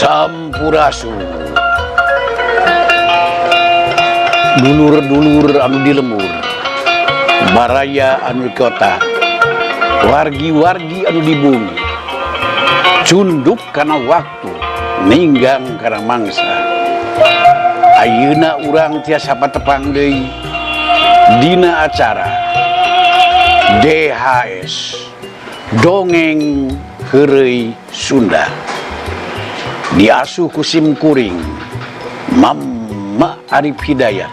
Sampurasun. Dulur-dulur anu di lembur, baraya anu di kota, wargi-wargi anu di bumi, cunduk kana waktu, ninggang kana mangsa. Ayeuna urang tiasa patepang deui dina acara DHS, Dongeng Heureuy Sunda, diasuh ku sim kuring Mama Arif Hidayat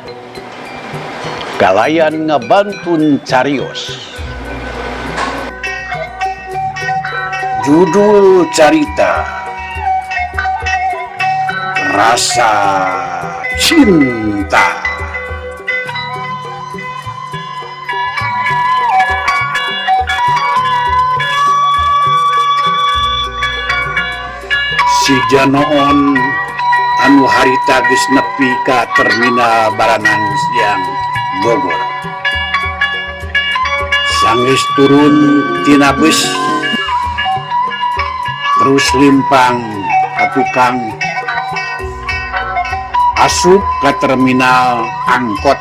kalayan ngabantun carios. Judul carita, Rasa Cinta. Si Janoon anu harita geus nepi ka Terminal Baranang Siang, Bogor, sanggeus turun tina bus, terus limpang ka tukang, asup ka terminal angkot.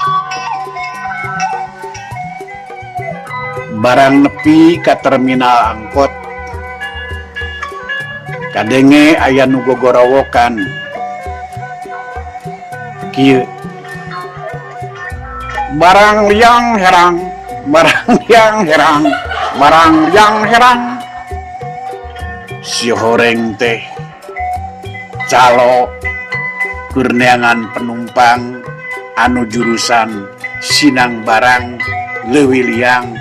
Barang nepi ka terminal angkot, kadenge aya nu gogorowokan kieu, "Barang liang herang, barang liang herang, barang liang herang." Si horeng teh calo keur neangan penumpang anu jurusan Sinang Barang, Leuwi Liang,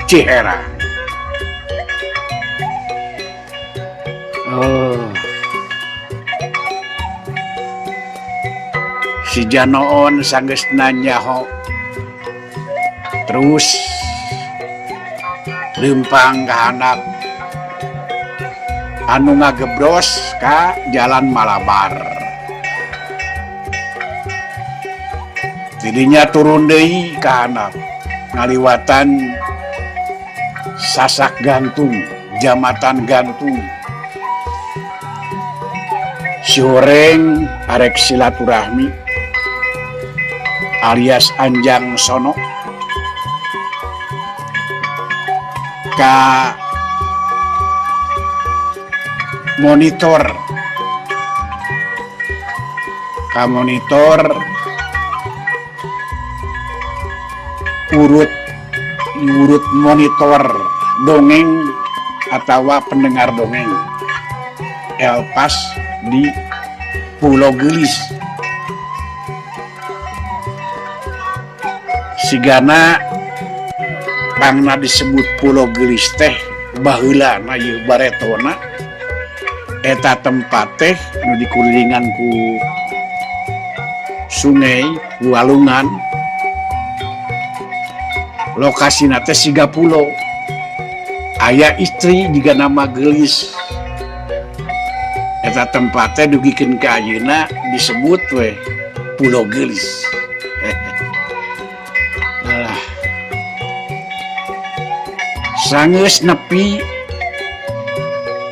Ciherang. Oh. Si Janoon sanggeus nyaho, terus lempang ka handap anu ngagebros ka Jalan Malabar. Tidinya turun deui ka handap, ngaliwatan sasak gantung, jambatan gantung. Si horeng arek silaturahmi alias anjang sono ka monitor, ka monitor urut urut monitor dongeng atau pendengar dongeng Elpas di Pulau Gelis. Sigana pangna disebut Pulau Gelis teh baheula na ieu baretona eta tempat teh nu dikulilingan ku sungai, ku walungan, lokasina teh siga pulau, aya istri juga nama Gelis. Eta tempat teh dugikeun ka ayeuna disebut we Pulau Gelis. Alah. Sanggeus nepi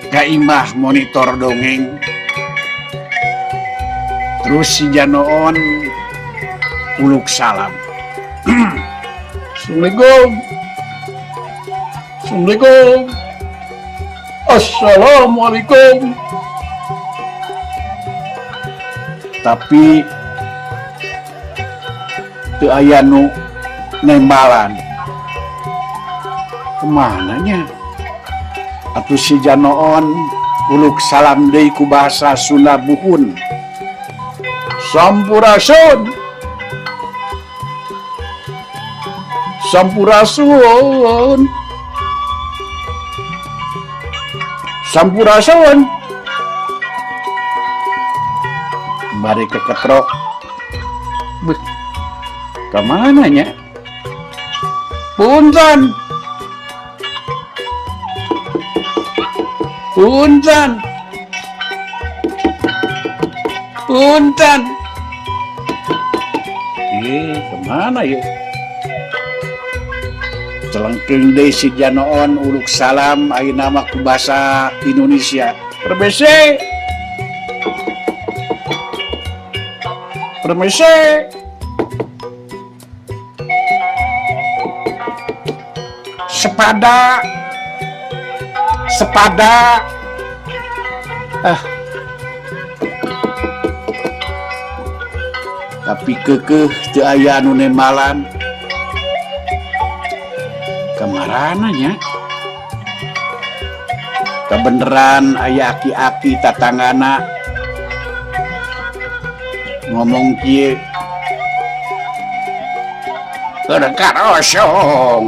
ka imah monitor dongeng, terus si Janoon uluk salam, "Assalamualaikum, Assalamualaikum, Assalamualaikum." Tapi teu aya nu nembalan. Kemana nya atuh? Si Janoon uluk salam deui ku bahasa Sunda buhun, "Sampurasun, Sampurasun, Sampurasun." Bari keketrok. Beuh, kemana nya? Punten, punten, punten. Eh, kemana ya? Celengkeung deui si Janoon uluk salam, ayeuna mah ku bahasa Indonesia, "Permisi." Permisi. Sepada. Sepada. Ah. Tapi keukeuh teu aya anu nembalan. Kamarana nya? Kabeneran aya aki-aki tatanggana ngomong kieu. Keur karosong.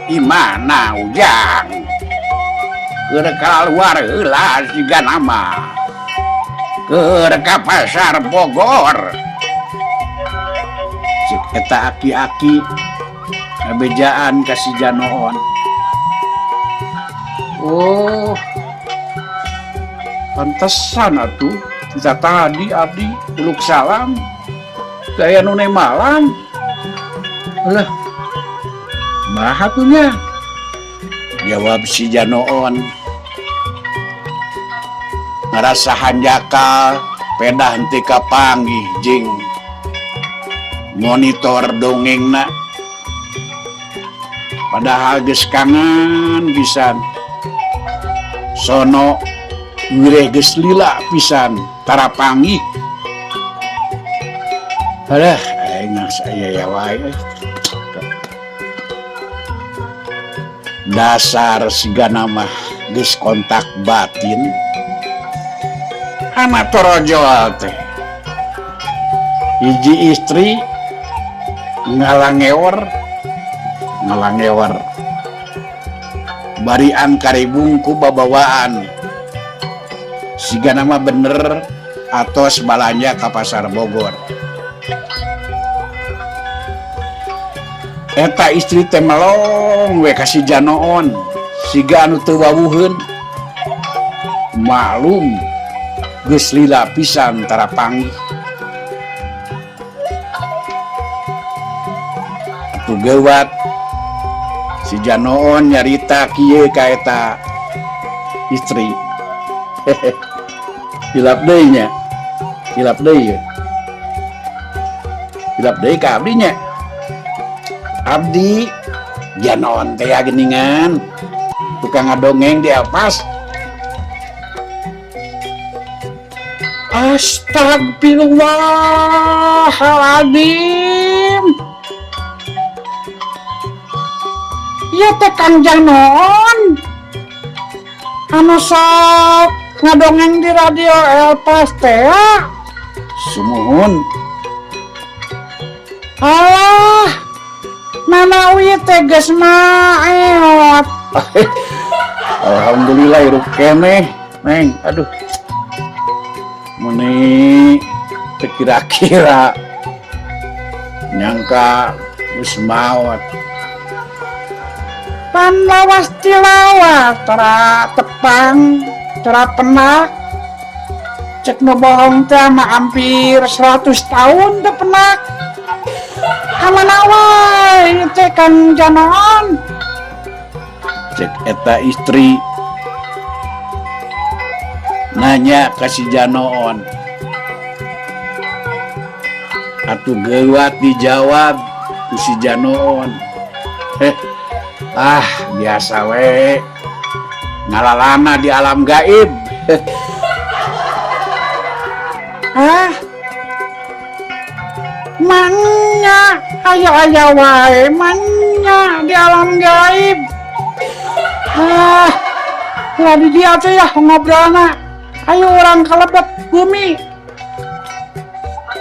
Imana Ujang? Keur kaluar heula siga nama. Keur ka pasar Bogor. Cek eta aki-aki ngabejaan ka si Janoon. Oh, pantesan atuh kita tadi abdi uluk salam gaya nu nemalan. Alah, maha atuh nya? Jawab si Janoon. Ngarasa hanjakal pedah henteu kapanggih jeung monitor dongengna. Padahal geus kangen pisan. Sono wireh geus lila pisan tara panggih. Alah, aing geus aya ya wae. Dasar sigana mah geus kontak batin. Hana torojol teh. Hiji istri ngalangewer, ngalangewer. Bari angkaribung ku babawaan. Sigana mah bener atos balanja ka pasar Bogor. Eta istri teh melong we ka si Janoon, siga anu teu wawuheun. Maklum geus lila pisan tara panggih. Atuh geuwat si Janoon nyarita kieu ka eta istri. Hilap deui nya. Hilap deui ye. Hilap deui ka abdi nya. Abdi Janoon teh ya geuningan. Tukang ngadongeng di Elpas. Astagfirullahaladzim. Ieu teh Kang Janoon. Anu sok ngadongeng di radio Elpas teh. Sumuhun. Alah, mana ieu teh geus maot. Alhamdulillah hirup keneh, Neng. Aduh. Meni teu kira-kira nyangka geus maot. Pan lawas tilawas tara tepang, tara penak. Cek nu bohong teh mah hampir 100 tahun teu penak. Kamana wae ieu teh Kang Janoon? Cek eta istri nanya ka si Janoon. Atuh geuwat dijawab ku si Janoon. Ah, biasa we. Ngalalana di alam gaib. Ah. Manya aya-aya wae manya di alam gaib. Ah, lah di dia teh ya ngobrolna. Ayo urang kalebet bumi.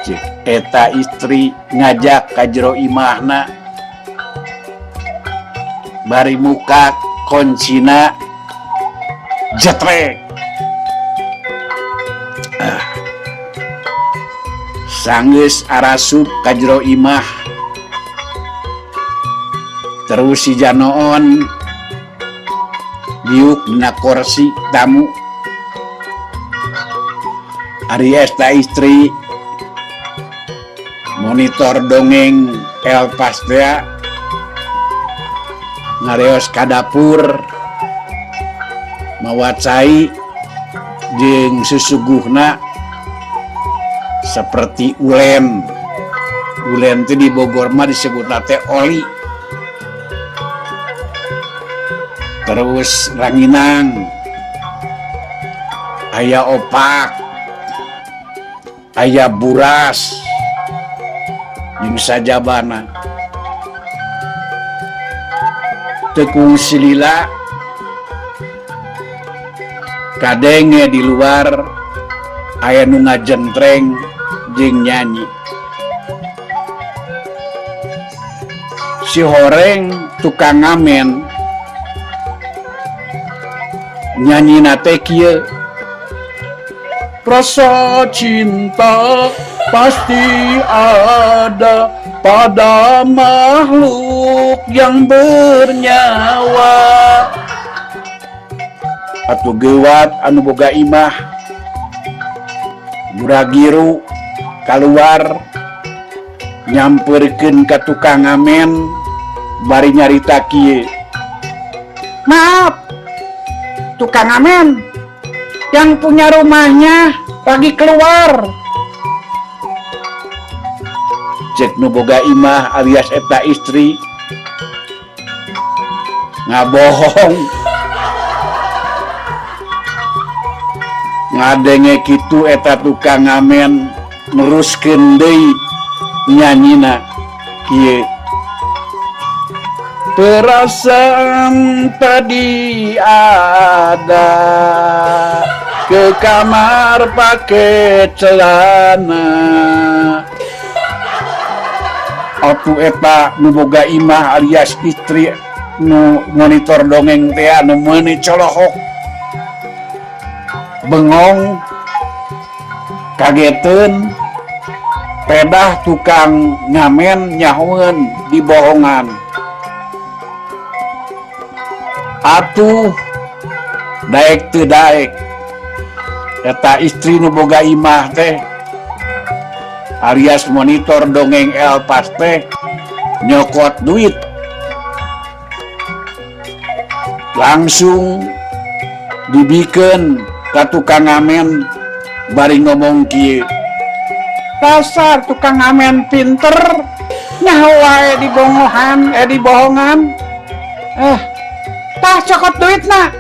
Cek eta istri ngajak ka jero imahna. Bari muka kuncina jetrek. Ah. Sanggeus arasup ka jero imah. Terus si Janoon diuk dina kursi tamu. Ari eta istri monitor dongeng Elpas teh ngareos ka dapur mawa cai jeung susuguhna Seperti ulen. Ulen teh di Bogor mah disebutna teh oli. Terus ranginang, aya opak, aya buras, jeung sajabana. Teu kungsi lila kadenge di luar aya nu ngajentreng jeung nyanyi. Si horeng tukang ngamen nyanyina teh kieu, rasa cinta pasti ada pada makhluk yang bernyawa. Atuh geuwat anu boga imah guragiru kaluar nyamperkeun ka tukang ngamen bari nyarita kieu, maaf tukang ngamen, yang punya rumahnya lagi keluar. Cek nu boga imah alias eta istri ngabohong. Ngadenge kitu eta tukang ngamen neruskeun deui nyanyina kieu, perasaan tadi ada ke kamar pakai celana. Atuh eta nu boga imah alias istri nu monitor dongeng teh anu meuni colohok bengong kageteun pedah tukang ngamen nyahoeun dibohongan. Atuh daek teu daek eta istri nu boga imah teh alias monitor dongeng Elpas teh nyokot duit langsung dibikeun ka tukang ngamen bari ngomong kieu, dasar tukang ngamen pinter nyaho wae dibongohan dibohongan. Tah cokot duitna.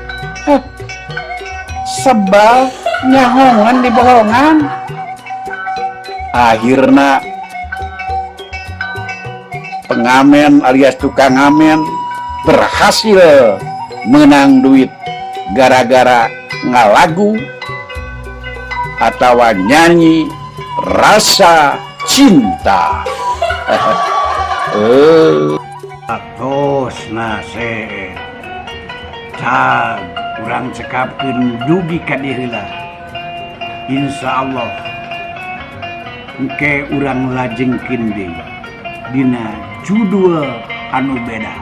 Sebal nyahongan dibohongan. Akhirna pengamen alias tukang ngamen berhasil menang duit gara-gara ngalagu atau nyanyi rasa cinta. Atos nase cag urang cekapkeun dugi ka dieu heula. Insyaallah engke urang lajengkeun deui dina judul anu beda.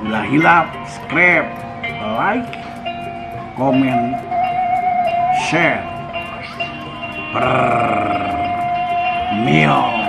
Ulah hilap subscribe, like, komen, share. Mio.